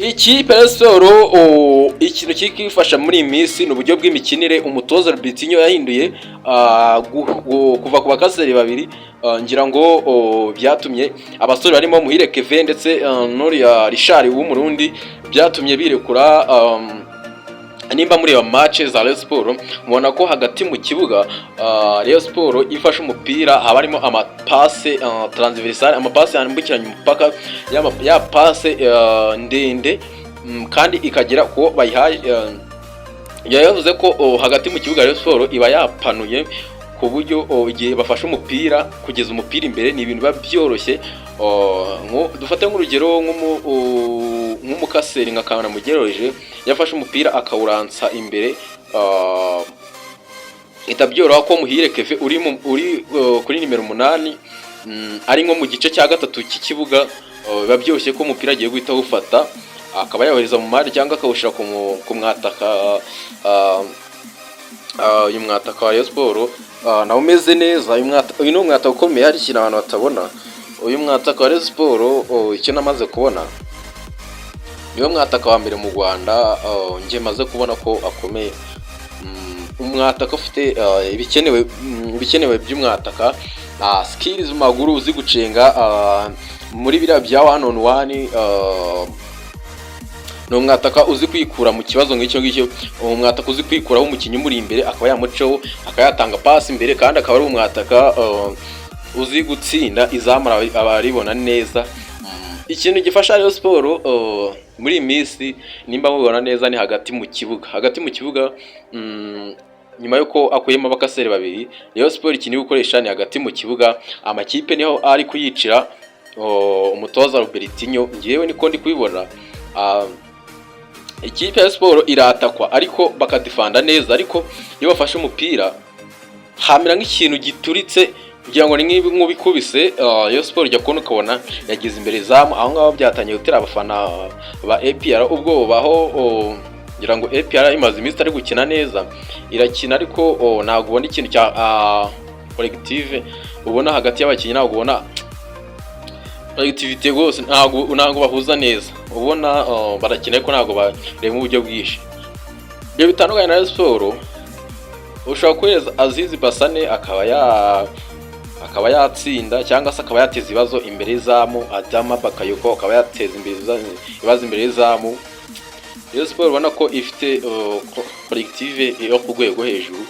Ikipe ya Siporo, ikintu kiri kwifasha muri iyi minsi ni uburyo bw'imikinire umutoza Robertinho yahinduye, kuva ku bakaseri babiri. Ngira ngo byatumye abasore barimo Muhire Kevin ndetse n'uriya Richard w'Umurundi, byatumye birekura. Nimba mureba match za Rayon Sport, mubona ko hagati mu kibuga, Rayon Sport ifashe umupira, haba harimo amapase transversale, amapase yambukiranya umupaka, ya passe ndende, kandi ikagera kuwo bayihaye. Yavuze ko hagati mu kibuga Rayon Sport iba yapanuye ku buryo igihe bafashe umupira, kugeza umupira imbere ni ibintu biba byoroshye. Dufate nk'urugero nk'umukaseri nka Kanamugire, yafashe umupira akawuransa imbere, ihita byoroha ko Muhire Keve uri kuri nimero 8, ari nko mu gice cya gatatu cy'ikibuga, biba byoroshye ko umupira agiye guhita awufata, akaba yawohereza mu mpande cyangwa akawushyira ku mwataka. Uyu mwataka wa Rayon Sport nawe umeze neza. Uyu ni umwataka ukomeye. Hari ikintu abantu batabona: uyu mwataka wa Rayon Sport, icyo namaze kubona, niwe mwataka wa mbere mu Rwanda njye maze kubona ko akomeye. Umwataka ufite ibikenewe by'umwataka, skills mu maguru, uzi gucenga muri biriya bya one on one. Ni umwataka uzi kwikura mu kibazo nk'icyo ngicyo, umwataka uzi kwikuraho umukinnyi umuri imbere, akaba yamucaho, akaba yatanga pasi imbere, kandi akaba ari umwataka uzi gutsinda izamu, abaribona neza. Ikintu gifasha Rayon Sport muri iyi minsi, nimba mubibona neza, ni hagati mu kibuga. Hagati mu kibuga, nyuma y'uko akuyemo abakaseri babiri, Rayon Sport ikintu iri gukoresha ni hagati mu kibuga. Amakipe niho ari kuyicira umutoza Robertinho, ngewe niko ndi kubibona. Ikipe ya Siporo iratakwa ariko bakadefanda neza, ariko iyo bafashe umupira hamera nk'ikintu gituritse, kugira ngo ni nk'ubikubise. Iyo Siporo ijya kubona ukabona yageze imbere izamu. Aho ngaho byatangiye gutera abafana ba APR ubwoba, aho ngira ngo APR imaze iminsi itari gukina neza. Irakina ariko ntabwo ubona ikintu cya collective, ubona hagati y'abakinnyi ntabwo ubona collectivité rwose, ntabwo bahuza neza. Ubona barakina ariko ntabwo bareba uburyo bwinshi. Ibyo bitandukanye na Rayon Sport, ushobora kohereza Azizi Basane akaba yatsinda cyangwa se akaba yateza ibibazo imbere y'izamu, Adama Bakayoko akaba yateza ibibazo imbere y'izamu. Rayon Sport ubona ko ifite collective yo ku rwego hejuru.